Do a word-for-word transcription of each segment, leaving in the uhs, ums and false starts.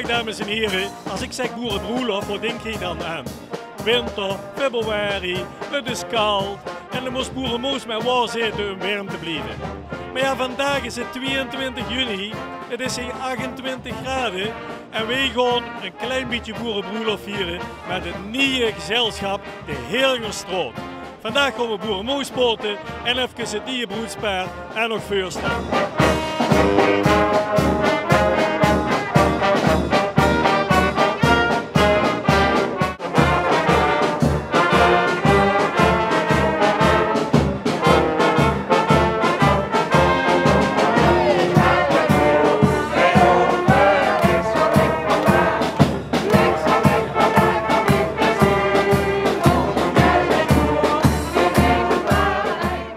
Dames en hiere, es ich zègk boerebroelof, waat dink geer dan aan? Winter, februari, 't is kald en dan mós boeremoos mer waal zitte óm werm te blieve. Mer jao, vandaag is 't twieëntwintig juni, 't is hie achtentwintig grade en weej gaon ein klein bietje boerebroelof viere mit 't nieje gezelsjap De Heringerstraot. Vandaag gaon we boeremoos spotte en efkes 't nieje broedspaar en nog veurstelle.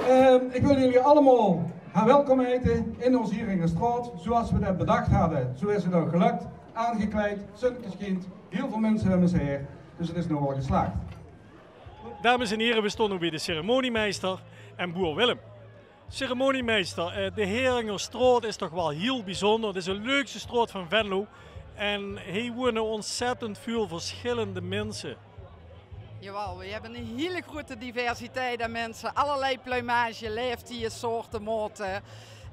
Ehm, ich wil uch allemaol welkom heite in ós Heringerstraot. Zoeas we det bedach hadde, zoe is 't ouch gelök. Aangekleid, zunke sjient, hieël väöl minse höbbe ze hie. Dus 't is nogal geslaag. Dames en hiere, we staon noe bie de ceremoniemeister en boer Willem. Ceremoniemeister, eh, de Heringerstraot is toch waal hieël bezunjer. 't Is de leukste straot van Venlo. En hie wone ontzettend väöl versjillende minse. Jawaal, we höbbe ein hieël groeëte diversiteit aan minse. Allerlei pluimage, laeftiede, soorte, maote.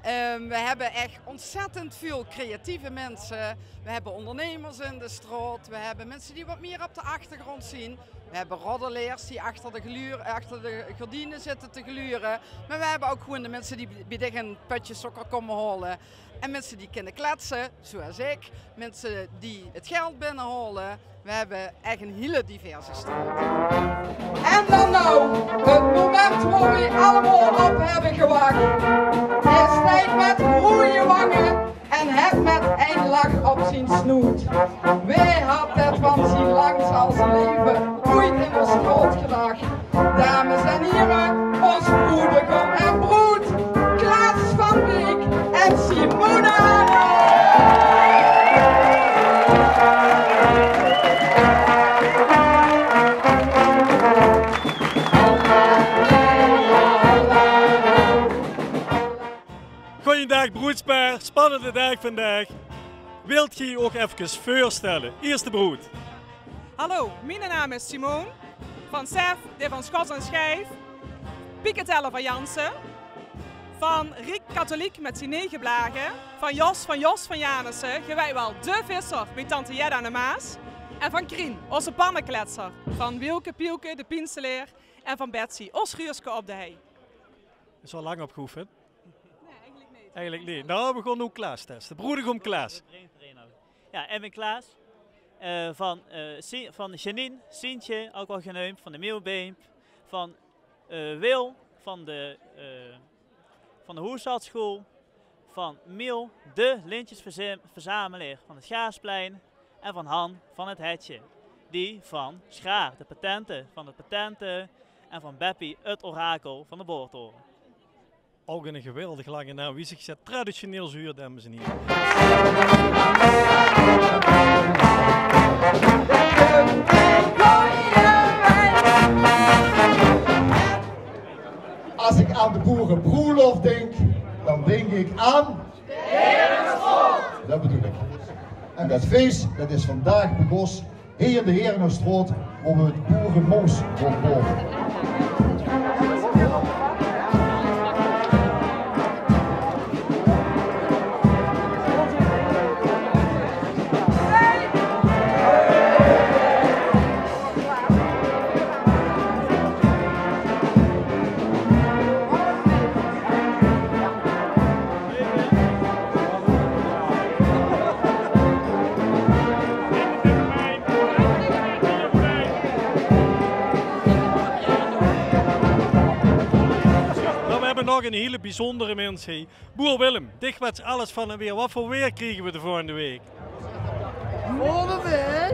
Ehm, we höbbe ech ontzettend väöl creatieve minse. We höbbe óngernummers in de straot. We höbbe minse die waat mieë op de achtergróndj zeen. We höbbe roddelaars die achter de geluur, achter de gerdiene zitte te gelure. Mer we höbbe ouch gewoeën de minse die bie dich ein pötje sókker kómme haole. En minse die kinne kletse, zoeas ich. Minse die 't geld binnehaole. We höbbe ech ein hieël diverse straot. En dan noe, 't moment wo we allemaol op höbbe gewach. Hae steit mit roeje wange en haet mit ein lach op zien snoet. Wae had det van zien lang zal ze laeve oeats in ós straot gedach? Dames en hiere, ós broedegom en broed, Klaas van Beek en Simone Haro. Goojendaag, broedspaar. Spannende daag vandaag. Wilt geer uch efkes veurstelle? Ieëste broed. Hallo, miene naam is Simone. Van Sef, dae van Schots en Schief. Pieke Teller van Jansen. Van Riek Katholiek mit zien nege blage. Van Jos, van Jos van Janissen. Geer weit waal, de visser bie tante Jet aan de Maas. En van Krien, ózze pannekletser. Van Wielke Pielke, de pinseleer. En van Betsy, ós Guuske op de hei. Is al lang op geoefend? Nae, eigelik neet. Eigelik neet. Noe, we gaon noe Klaas teste. Broedegom Klaas. Jao, ich bin Klaas. Eh, van, eh, Si-, van Janine, Sientje, ouch waal geneump, van de Meeuwbeemp, van, eh, Wil, van de, eh, van de hoeshaldschool, van Miel, de lintjesverzamelaar van 't Gaasplein, en van Han van 't Hetje, die van Schraar, de patente, van de patente, en van Beppie, 't orakel van de Boortoren. Ouch ein geweldig lange naam. Wie zich det traditioneel zo huurt, dames en hiere. Es ich aan de boerebroelof dink, dan dink ich aan... Det bedoel ich. En det fees, det is vandaag begós. Hie in de Heringerstraot, wo we 't boeremoos gaon brouwe. Noe, we höbbe nog ein hieël bezunjere mins hie. Boer Willem, dich wèts alles van 't weer. Waat veur weer kriege we de volgende waek? Volgende waek?